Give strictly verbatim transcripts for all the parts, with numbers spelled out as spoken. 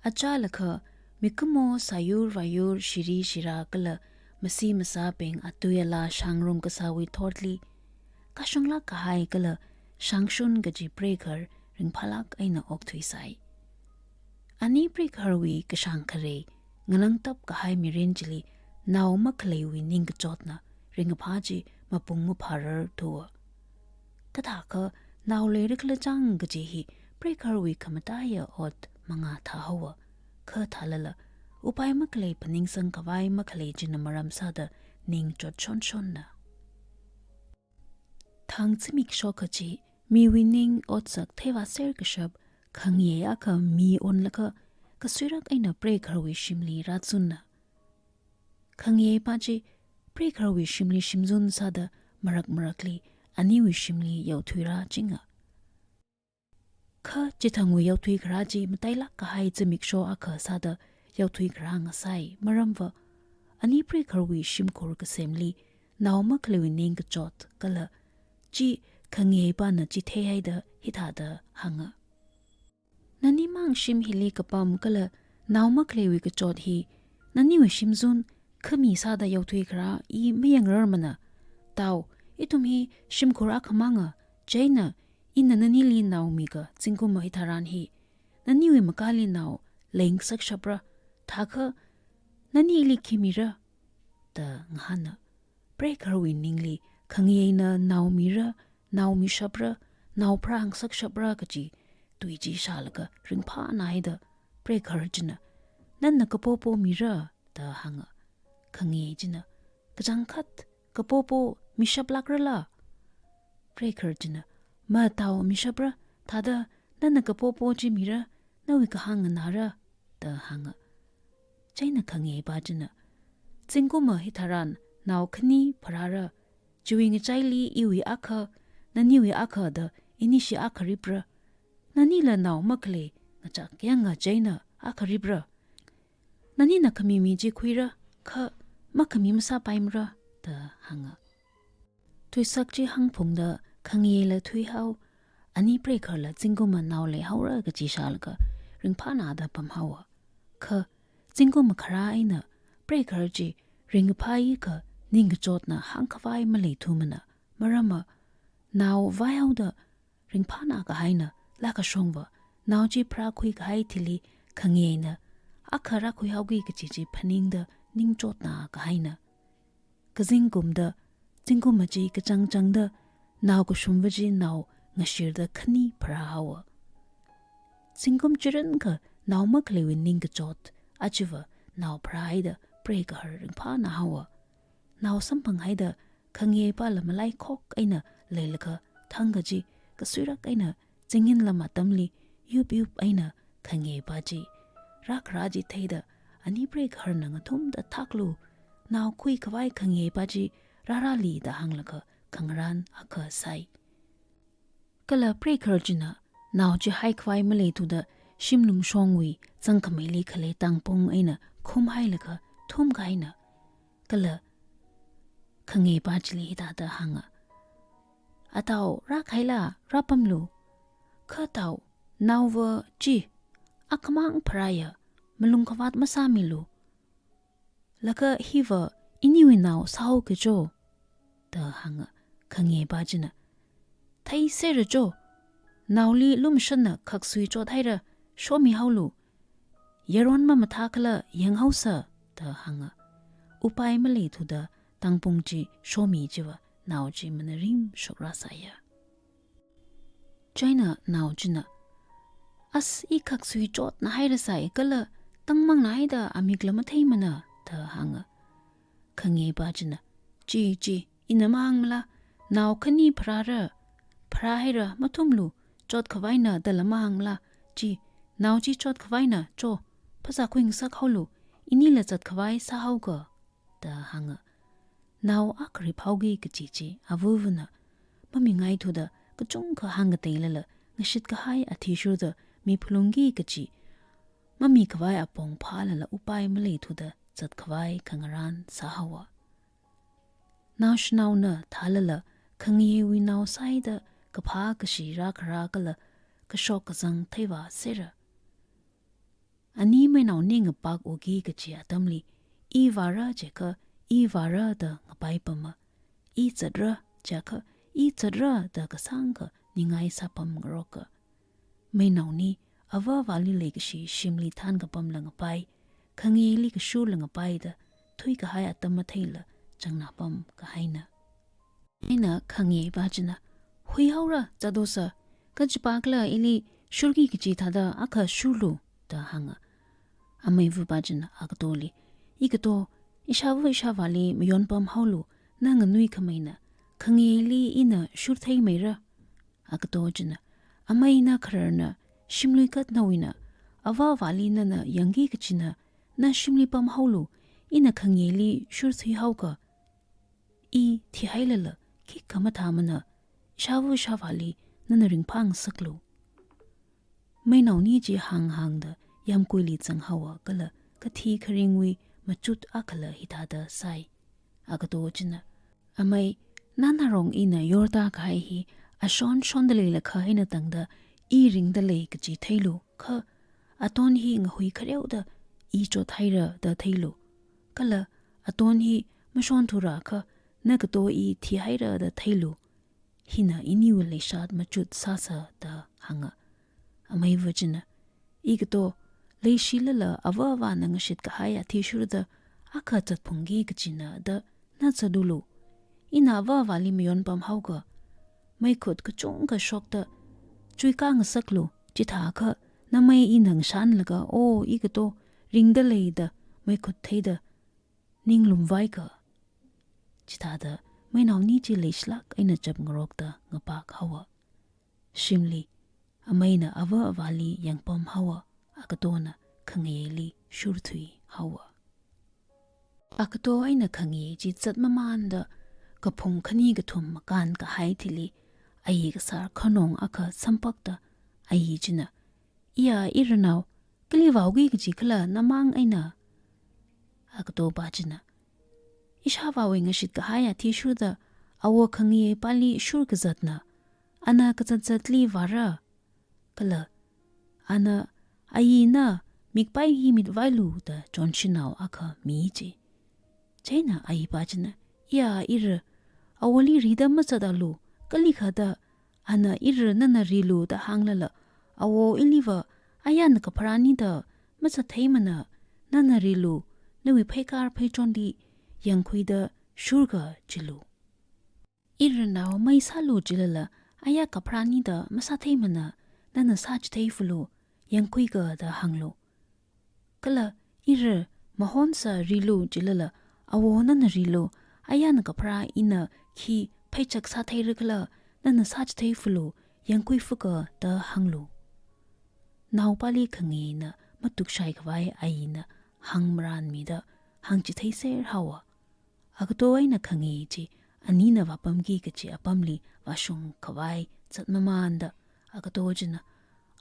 Achālakha, mikumo sāyur vāyur, shiri shira kala masi masābing atui ala shāngrung kasāwui thotli, kashunglāk kahai kala shāngshun kaji preigaharwui ringphālāk eina okthuisai. Ani preigaharwui kashāng kharei, ngalāngtap kahai mirin chili nao makhaleiwui ningkachotna ringkaphā chi mapung maphārar thuwa. Kathākha nao leira khala chang kaji hi preigaharwui khamataiya ot mangā thāhaowa. Kha thālala, upai makhalei phaningsang khavai makhalei china maram sāda ning chotshonshonna. Thang zimiksho kaji, miwui ning otsak theivāser kashap, khangayei akha mi onlaga, kasuirak eina preigaharwui shimli rāzunna. Khangayeipa chi preigaharwui shimli shimzun sāda marak marakli aniwui shimli yaothuirā chinga. Kha chithangwui yaothui kharā chi matailāk kahai zimiksho akha sāda yaothui kharā ngasai, maramva ani preigaharwui shimkhur kasemli nao makhaleiwui ningkachot kala chi khangayeipana chi theihaida hithāda hānga. Nanimang shim hili kapam kala nao makhaleiwui kachot hi naniwui shimzun khami sāda yaothui kharā i mayangrarmana. Tao, ithum hi shimkhur akhamanga, chieina ina nanili nao mika zingkum hitharan hi, naniwui makāli nao leingasakshapra, thākha nani ili khi mira, da ngahāna. Preigaharwui ningli khangayeina nao mira, nao mishapra, nao pharāngasakshapra kaji tui chi shālaga ringphānāhaida preigahar china, "Nana kapopo mira?" da hānga. Khangayei china, "Kachangkhat kapopo mishaplākrala?" Preigahar china, "Ma tao mishapra, thāda nana kapopo chi mira, nawui kahāng nganāra?" da hānga. Chieina khangayeipa china, "Zingkum hitharan nao khani pharāra, chiwui ngachaili iwui akha, naniwui akha da inishi akha ripra. Nanila nao makhalei ngachak yanga chieina akha ripra. Nanina khamimi chi khuira, kha makhami masāpaimara," da hānga. Thuisak chi hāngphungda khangayeila thuihao, ani preigaharla zingkum nao leihaora kaji shālaga ringphānāda pamhaowa. Kha zingkum kharā eina preigahar chi ringkaphā akha ningkachotna hāngkhavai maleithumana, maramva nao vaihaoda ringphānā kahaina, laa kashongva nao chi pharākhui kahai thili khangayeina akha rākhuihaoki kaji chi phaningda ningchotnā kahaina. Kazingkumda, zingkum chi kachangchangda, nao kashumva chi nao ngashirda khani pharāhaowa. Zingkum chirinkha nao makhaleiwui ningkachot, achiva nao pharāhaida preigahar ringphānāhaowa. Nao samphanghaida khangayeipala malaikhok eina leilaga thang kaji kasuirak eina zingin lam atamli yup yup eina khangayeipa chi rākharā chi theida, ani preigaharna ngathumda thaklu, nao khuikhavai khangayeipa chi rārāli da hānglaga khangarān akha sai. Kala preigahar china nao chi haikhavai maleithuda shimlungshongwui zangkhameili khalei tangpung eina khumhailaga thumkahaina. Kala khangayeipa chili hithāda hānga, "Atao, rākahaila, rāpamlu. Kha tao, naova chi akhamang pharāya, malungkhavāt masāmilu. Laga hiva iniwui nao sāhaoki cho?" da hānga. Khangayeipa china, "Theiserra cho, naoli lumashanna khaksui chothaira, shomihaolu. Yaron mamathā khala yanghaosa," da hānga. Upai maleithuda tangpung chi shomi chiva nao chi manarim shokrāsāya. Chieina nao china, "As, i khaksui chotnāhairasai kala tangmangnahaida amikla matheimana," da hānga. Khangayeipa china, "Chi, chi, ina mahāngmala, nao khani pharāra, pharāhaira mathumlu, chotkhavaina dala mahāngmala, chi, nao chi chotkhavaina cho, phasā khuingasakhaolu, inila zatkhavai sāhaoka," da hānga. Nao akha riphaoki kaji chi avuvana mamingaithuda kachungkha hāngkateilala, ngashitkahai athishurda miphalungki kaji mamikhavai apong phālala upai maleithuda zatkhavai khangarān sāhaowa. Naoshinaona thālala khangayeiwui nao sāhaida kaphā kashi rākharā kala kashok kazang theivāserra. Ani meinaoni ngapak uki kachi atamli, "I vāra," jiakha, "I vāra," da ngapaipama. "I zatra," jiakha, "I zatra," da kasāngkha ningai sāpamngaroka. Meinaoni ava avāli leikashi shimli thankapamla ngapai, khangayeli kashurla ngapai da thuikahai atam matheila changnapam kahaina. Chieina khangayei pā china, "Huihaora, zatosa, kachipākhala ili shurki kachi thāda akha shurlu," da hānga. Ameiva pā china akatoli, "Ikato, ishāva ishāvāli mayonpamhaolu, na nganuikhameina, khangayeli ina shurtheimeira." Akato china, "Amei, na khararna, shimluikat nawuina, ava avāli nana yangki kachina, na shimli pamhaolu, ina khangayeli shurthuihaoka. I thihailala khikha mathāmana, ishāva ishāvāli nana ringphāngasaklu." Meinaoni chi hānghāngda yāmguili zanghaowa kala kathi kharingwui machut akhala hithāda sāi. Akato china, "Amei, nana rong ina yorda kahai hi ashon shonda leilakha eina tangda i ringda lei kachi theilu, kha aton hi ngahui khareoda i chothaira da theilu. Kala aton hi mashonthura kha nakato i thihaira da theilu. Hina iniwui leishat machut sāsa," da hānga. Ameiva china, "Ikato, leishilala ava avāna ngashit kahai athishurda akha zatphungki kachina da na zatulu. Ina ava avāli mayonpamhaoka. Meikhut kachungkha shokta chuikāngasaklu, chithākha namei ina ngashanlaga, 'O ikato, ringda lei,' da meikhut theida ninglumvaika." Chithāda meinaoni chi leishilāk eina chapngarokta ngapakhaowa. Shimli ameina ava avāli yangpamhaowa, akatona khangayeli shurthuihaowa. Akato eina khangayei chi zatmamānda kaphung khani kathum makānkahai thili, ayi kasar khanong akha sampakta, ayi china, "Iya iranao, kali vāuki kachikhala namang eina?" Akato pā china, "Ishāvāwui ngashit kahai athishurda awo khangayei pāli shurkazatna. Ana kazatzatli vāra. Kala ana ayina mikpai hi mitvailu da chonshinao akha mi," ji. Chieina ayi pā china, "Iya ira, awoli rida mazatalu, kalikhada ana ira nana rilu da hānglala, awo iliva ayana kapharāni da mazatheimana, nana rilu, nawui pheikar pheichonli yangkhuida shurka jilu. Iranao mei sālu jilala, aya kapharāni da masātheimana, nana sāchithei fulu, yangkhuika da hānglu. Kala ira mahonsa rilu jilala, awo nana rilu, ayana kapharā ina khi pheichak sātheirakhala, nana sāchithei fulu, yangkhui fuka da hānglu." Naopāli khangayina matukshai khavai ayina hāngmaranmida hāngchitheiser haowa. Akato eina khangayei chi anina vāpamki kachi apamli vāshung khavai zatmamānda, akato china,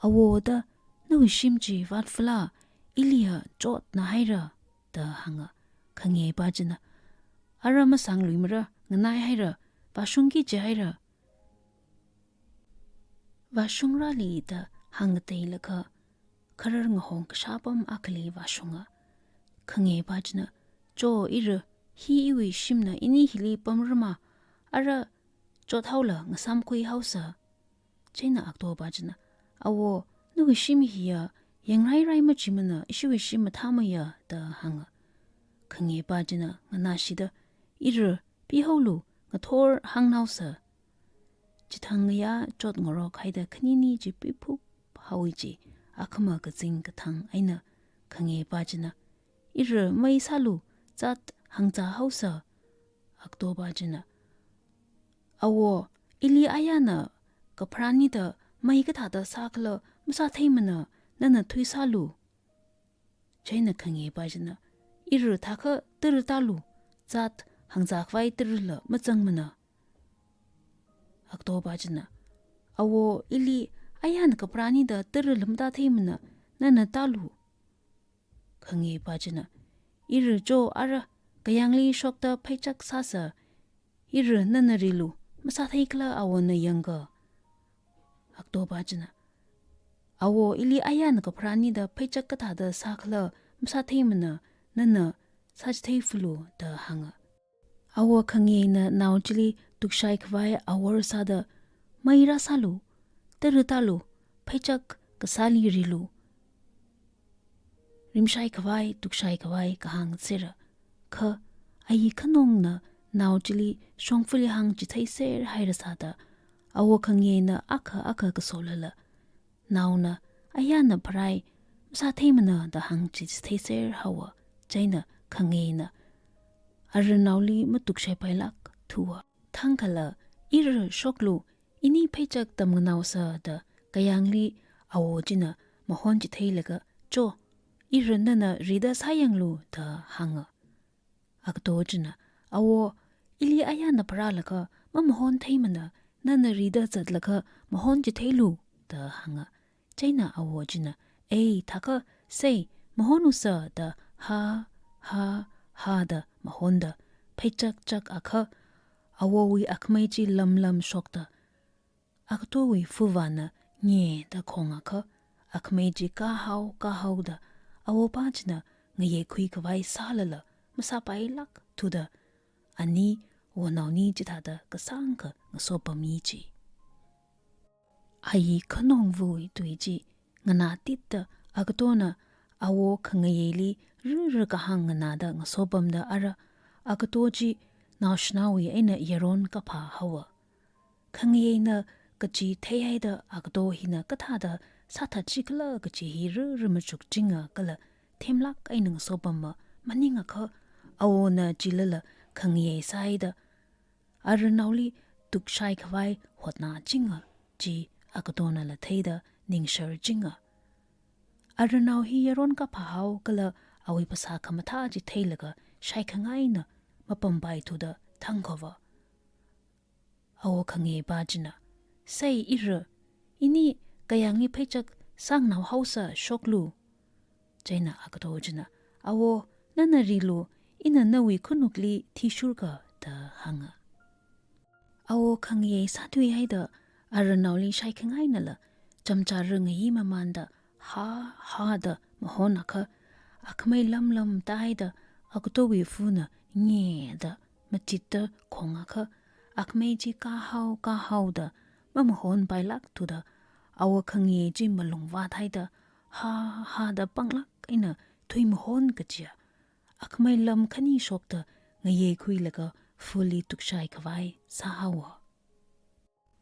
"Awo da nawui shim chi vātfala, iliya chotna haira," da hānga. Khangayei pā china, "Ara masangluimara, nganai haira, vāshungki jihaira." Vāshungrali da hāngkateilakha, kharar ngahong kashā apam akhali vāshunga. Khangayei pā china, "Cho ira, hi iwui shimna, ini hili pamrama, ara chothaola ngasāmkhui haosa." Chieina akato pā china, "Awo, nawui shim hiya yangrairai machimana, ishiwui shim mathāmaya," da hānga. Khangayei pā china nganāshida, "Ira, pihaolu, ngathor hāngnaosa." Chithang ngayā chotngarok haida khanini chi piphup haowa ji, akhama kazing kathang eina khangayei pā china, "Ira mei sālu, zat hāngzā haosa." Akato pā china, "Awo, ili ayana kapharāni da mei kathāda sākhala masātheimana, nana thuisālu." Chieina khangayei pā china, "Ira thākha tara tālu, zat hāngzā khavai tarala mazangmana." Akato pā china, "Awo, ili ayana kapharāni da tarala matātheimana, nana tālu." Khangayei pā china, "Ira cho ara kayāngli shokta pheichak sāsa, ira nana rilu, masātheikhala awona yangka." Akato pā china, Awo, ili ayāna kapharānida pheichak kathāda sākhala masātheimana, nana sāchithei phulu da hānga. Awo khangayeina nao chili tukshai khavai awor sāda, mai rāsālu, tara tālu, pheichak kasāli rilu, rimshai khavai, tukshai khavai kahāng sera. Kha ayi khanongna nao chili shongfali hāngchithei ser haira sāda, awo khangayeina akha akha kasolala, naona ayāna pharai masātheimana da hāngchichithei ser haowa. Chieina khangayeina aranaoli matukshaipailāk thuwa. Thangkhala, ira shoklu, ini pheichak tamnganaosa da kayāngli awo china mahonchitheilaga, cho, ira nana rida sāyanglu da hānga. Agato china, awo, ili ayāna pharālaga mamahontheimana, nana rida zatlaga mahonchitheilu da hānga. Chieina awo china, ei, thākha, sei, mahonusa da ha, ha, ha da mahonda, pheichak chak akha, awowui akhamei chi lamlam shokta, agatowui fuvāna nge da khongakha, akhamei chi kahao, kahaoda, awopa china ngayeikhui khavai sālala masāpailāk thuda, ani, wanaoni chithāda kasāngkha ngasopammi chi. Ayi khanongvawui tui chi nganātitta agatona awo khangayeili rara kahāng nganāda ngasopamda ara, agato chi naoshinaowui eina yaron kaphā haowa. Khangayeina kachi theihaida agato hina kathāda sāthatchikhala kachi hi rara machukchinga kala themlāk eina ngasopamma maningakha, awona chilala khangayei sāhaida aranaoli tukshai khavai hotnāchinga chi agatonala theida ningsharchinga. Aranao hi yaron kaphā hao kala awui phasā khamathā chi theilaga shaikhangaina mapampaithuda thangkhava. Awo khangayeipa china, sei ira, ini kayāngli pheichak sānganao haosa shoklu. Chieina agato china, awo, nana rilu, ina nawui khanukli thishurka da hānga. Awo khangayei sāthuihaida aranaoli shaikhangainala chamchara ngayi mamānda ha, ha da mahonakha, akhamei lamlam tāhaida agatowui funa nge da machitta khongakha, akhamei chi kahao, kahaoda mamahonpailāk thuda, awo khangayei chi malung vāthaida ha, ha da panglāk eina thuimahon kachiya, akhamei lam khani shokta ngayeikhuilaga fuli tukshai khavai sāhaowa.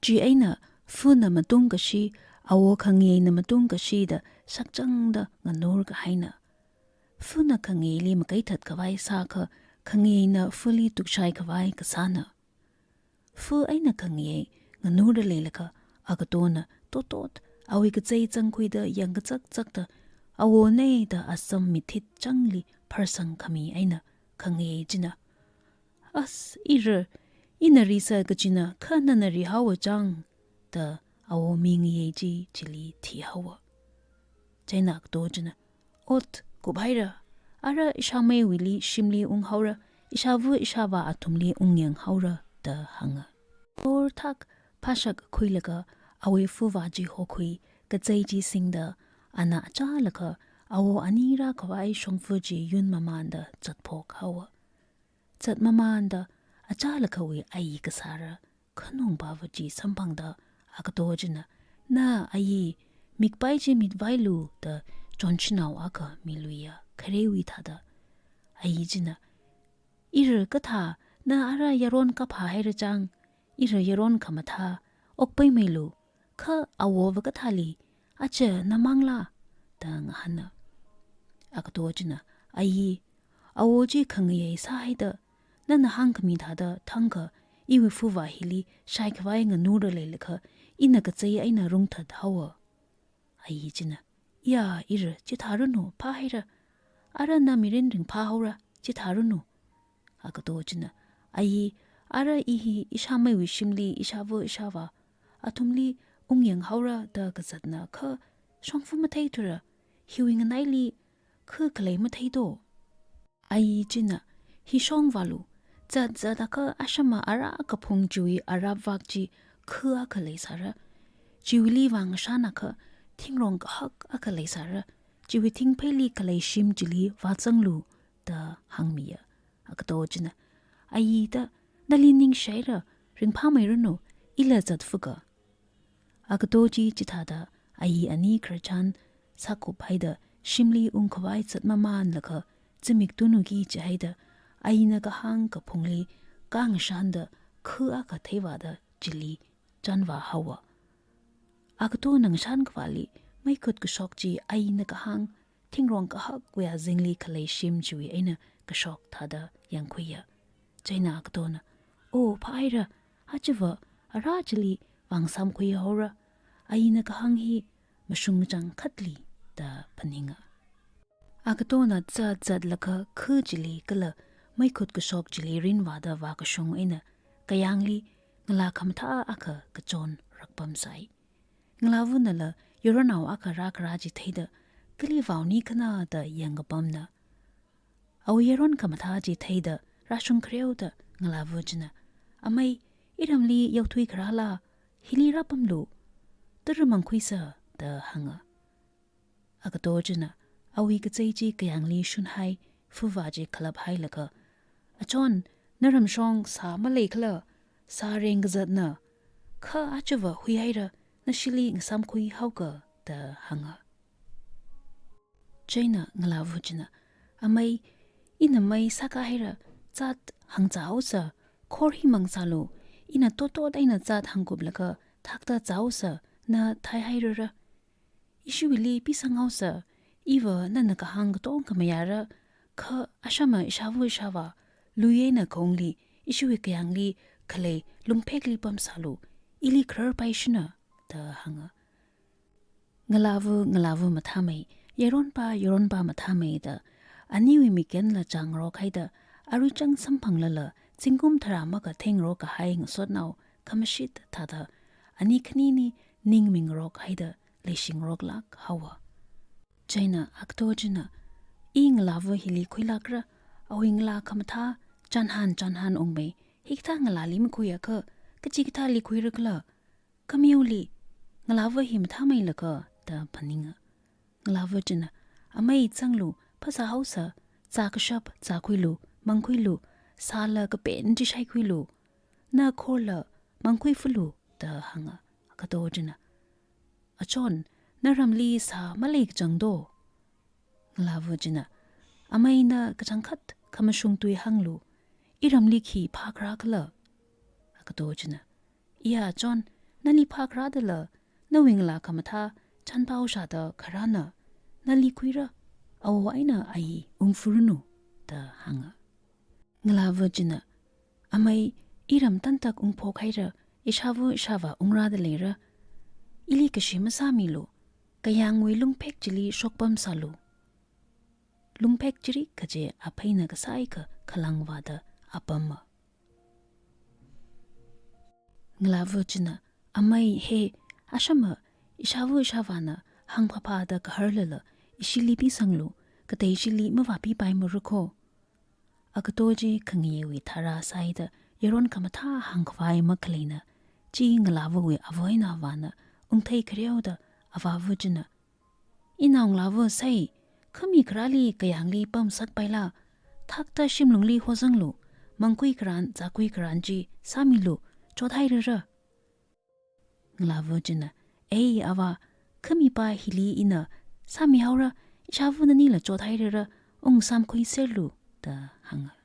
Chieina funa matungkashi, awo khangayeina matungkashi da sakchangda nganurkahaina. Funa khangayeili makaithat khavai sākha, khangayeina fuli tukshai khavai kasāna. Fu eina khangayei nganurda leilakha, agatona totot awui kachei zangkhuida yangkazak zakta, awonei da asam mithit changli pharsang khami eina khangayei china, as, ira, ina risa kachina kha nana rihaowa chang, da awo mingayei chi chili thihaowa. Chieina agato china, ot, kuphaira, ara ishāmeiwuili shimli unghaora, ishāva ishāvā athumli ungyanghaora da hānga. Thorthak phāshak khuilaga awui fuvā chi hokhui, kachei chi singda, ana achālakha awo ani rākhavai shongfa chi yun mamānda zatphok haowa. Zat mamānda achālakhawui ayi kasāra khanongpava chi samphangda, agato china, na ayi, mikpai chi mitvailu da chonshinao akha miluiya kharewui thāda. Ayi china, ira kathā, na ara yaron kaphā haira chang, ira yaron khamathā okpaimeilu, kha awova kathāli, aja namangla da ngahāna. Agato china, ayi, awo chi khangayei sāhaida, nana hāngkhami thāda thangkha, iwui fuvā hili shaikhavai nganurda leilakha, ina kachei eina rungthat haowa. Ayi china, ya ira, chithāranu, phāhaira. Ara na mirin ringphā haora, chithāranu. Agato china, ayi, ara i hi ishāmeiwui shimli ishāva ishāvā athumli ungyanghaora da kazatna kha, shongfa matheithura, hiwui nganaili kha khalei matheito. Ayi china, hi shongvālu, zat zat akha ashama ara kaphung chiwui arapvak chi kha akha leisāra. Chiwuili vāngashān akha, thingrong kahak akha leisāra, chiwui thingpheili khalei shim chili vāzanglu da hāngmiya. Agato china, Ayi da, nali ningshāhaira, ringphāmeiranu, ila zatfuka. Agato chi chithāda ayi ani khararchan sākuphaida shimli ungkhavai zatmamanlaga zimik tunuki jihaida ayina kahāng kaphungli kangashanda khu akha theivāda chili chanvā haowa. Agatona ngashan kavāli meikhut kashok chi ayina kahāng thingrong kahakwui azingli khalei shim chiwui eina kashok thāda yangkhuiya. Chieina agatona, O, phāhaira, achiva ara chili vāngasāmkhui haora, ayina kahāng hi mashung changkhatli da phaninga. Agatona zat zatlaga khu chili kala meikhut kashok chili rinvāda vākashung eina kayāngli ngalā khamathā akha kachon rakpamsai. Ngalāvunala yaronao akha rākharā chi theida, kali vaoni khana da yangkapamna. Awui yaron khamathā chi theida rāshung khareoda ngalāva china, Amei, iramli yaothui kharāla, hili rāpamlu, tara mangkhuisa da hānga. Agato china awui kachei chi kayāngli shunhai fuvā chi khalap hailaga, Achon, naramshong sā maleikhala, sā rengkazatna, kha achiva huihaira, nashili ngasāmkhui haoka da hānga. Chieina ngalāva china, Amei, ina mei sākā haira, zat hāngzā haosa, khor hi mangsālu, ina totot eina zat hāngkuplaga thakta zā haosa, na thaihairara. Ishiwuili pisang haosa, iva nana kahāng katongkha mayāra, kha ashama ishāva ishāvā lui eina kongli, ishiwui kayāngli khalei lungphekli pamsālu, ili khararpaishina da hānga. Ngalāva ngalāva mathāmei, yaronpa yaronpa mathāmei da, aniwui mikyanla chāngrok haida, aruichang samphanglala, zingkum tharā makatheng rokkahai ngasotnao khamashit thāda, ani khanini ning mingarok haida, leishingaroklāk haowa. Chieina agato china, I ngalāva hili khuilākra, awui ngalā khamathā, chanhan chanhan ungmei, hikathā ngalāli makhuiakha, kachikathāli khuirakhala, kameoli, ngalāva hi mathāmeilaga da phaninga. Ngalāva china, Amei zanglu, phasā haosa, zā kashap zākhuilu, mangkhuilu, sāla kapen chi shaikhuilu, na khorla mangkhui fulu da hānga. Agato china, Achon, naramli sā malei kachang do? Ngalāva china, Amei na kachangkhat khamashung tui hānglu, iramli khi phākharākhala? Agato china, Iya achon, nali phākharādala, nawui ngalā khamathā chanpao shāda kharāna, nali khuira, awo eina ayi ungfuranu da hānga. Ngalāva china, Amei, iram tantak ungphok haira, ishāva ishāvā ungrāda leira, ili kashi masāmilu, kayāngwui lungphek chili shokpamsālu. Lungphek chirik kaje apheina kasāikha khalangvāda apama. Ngalāva china, Amei he, ashama, ishāva ishāvāna hāngphāphāda kaharlala, ishili pisanglu, katei ishili mavāpipaimarakho. Agato chi khangayeiwui tharā sāida, yaron khamathā hāngkhavai makhaleina, chi ngalāvawui ava eina avāna ungthei khareoda, avāva china, Inao ngalāva sei, khami kharāli kayāngli pamsakpaila, thakta shimlungli hozanglu, mangkhui kharān, zākhui kharān chi sāmilu, chothairara. Ngalāva china, Ei avā, khamipa hili ina sāmihaora, ishāva nanila chothairara, ungsāmkhuiserlu da hānga.